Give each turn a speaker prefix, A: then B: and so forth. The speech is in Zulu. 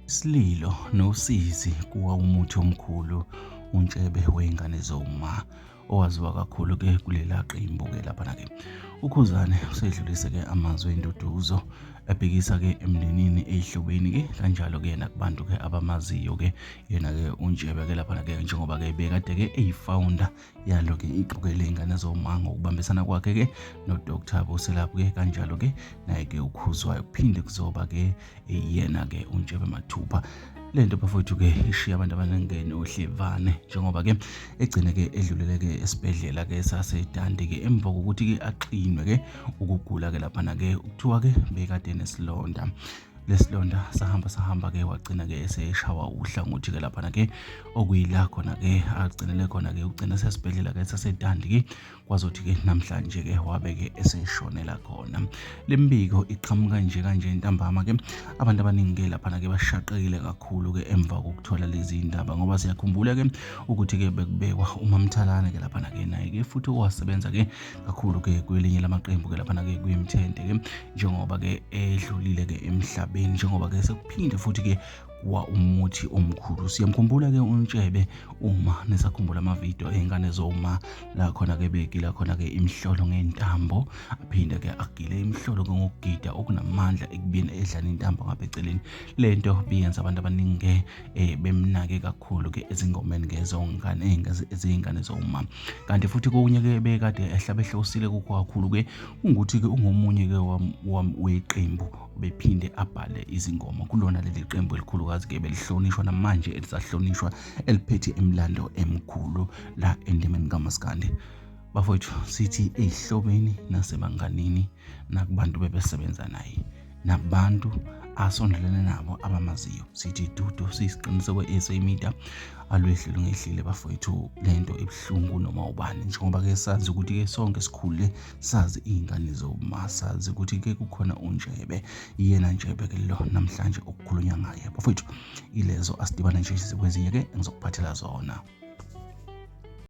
A: Isililo nosizi kuwa umuthi omkhulu uNtshebe wey'ngane zoma owaziwa kakhulu-ke kulela qembu-ke laphana-ke. UKhuzane usedlulise-ke amazwi enduduzo ebhekisa-ke emndenini ey'hlobeni-ke kanjalo-ke nakubantu-ke abamaziyo-ke yena-ke uNtshebe-ke laphana-ke njengoba-ke bekade-ke eyi-founder yalo-ke iqoke ley'ngane zoma ngokubambisana kwakhe-ke no-Dr Buselaphu-ke kanjalo-ke naye-ke uKhuzwayo kuphinde kuzoba-ke yena-ke uNtshebe mathupha. Le nto bafowethu-ke ishiya abantu abaningi nohlevane njengoba-ke egcine-ke edlulele-ke esibhedlela-ke saseDundee-ke emva kokuthi-ke axinwe-ke ukugula-ke laphana-ke kuthiwa-ke bekade nesilonda. Lesilonda sahamba sahamba-ke wagcina-ke eseshawa uhlangothi-ke laphana-ke okuyila khona-ke agcinele khona-ke ugcina sesibhedlela-ke saseDundee-ke kwazothi-ke namhlanje-ke wabe-ke eseshonela khona. Le mbiko iqhamuka nje kanje ntambama-ke abantu abaningi-ke laphana-ke bashaqekile kakhulu-ke emva kokuthola lezi ndaba ngoba siyakhumbula-ke ukuthi-ke bekubekwa uMamthalane-ke laphana-ke naye-ke futhi owasebenza-ke kakhulu-ke kwelinye lamaqembu-ke laphana-ke kwiMthente-ke njengoba-ke edlulile-ke emhlabeni njengoba-ke sekuphinde futhi-ke wa umuthi omkhulu. Siyamkhumbula-ke uNtshebe uma nisakhumbula amavidiyo ey'ngane zoma la khona-ke begila khona-ke imihlolo ngey'ntambo, aphinde-ke agile imihlolo-ke ngokugida okunamandla ekubeni edlala intambo ngapha eceleni. Le nto biyenza abantu abaningi-ke bemnake kakhulu-ke ezingomeni ngezongane eziy'ngane zoma. Kanti futhi kokunye-ke bekade ehlabe ehlosile kukho kakhulu-ke ungukuthi-ke ungomunye-ke weqembu bephinde abhale izingoma kulona leli qembu elikhulukazi-ke belihlonishwa namanje elisahlonishwa eliphethe imilando emikhulu la endimeni kamaskandi. Bafowethu sithi ey'hlobeni nasebanganini nakubantu bebesebenza naye nabantu asondelene nabo abamaziyo sithi dudu siyisiqiniseko eSA Media alwehle lungehlile bafowethu lento ibuhlungu noma ubani njengoba ke sazi ukuthi ke sonke sikhule sazi iy'ngane zoma sazi ukuthi ke kukhona uNjebe yena Njebe ke lo namhlanje okukhulunywa ngaye bafowethu ilezo asidibane nje kwezinye ke engizokuphathela zona.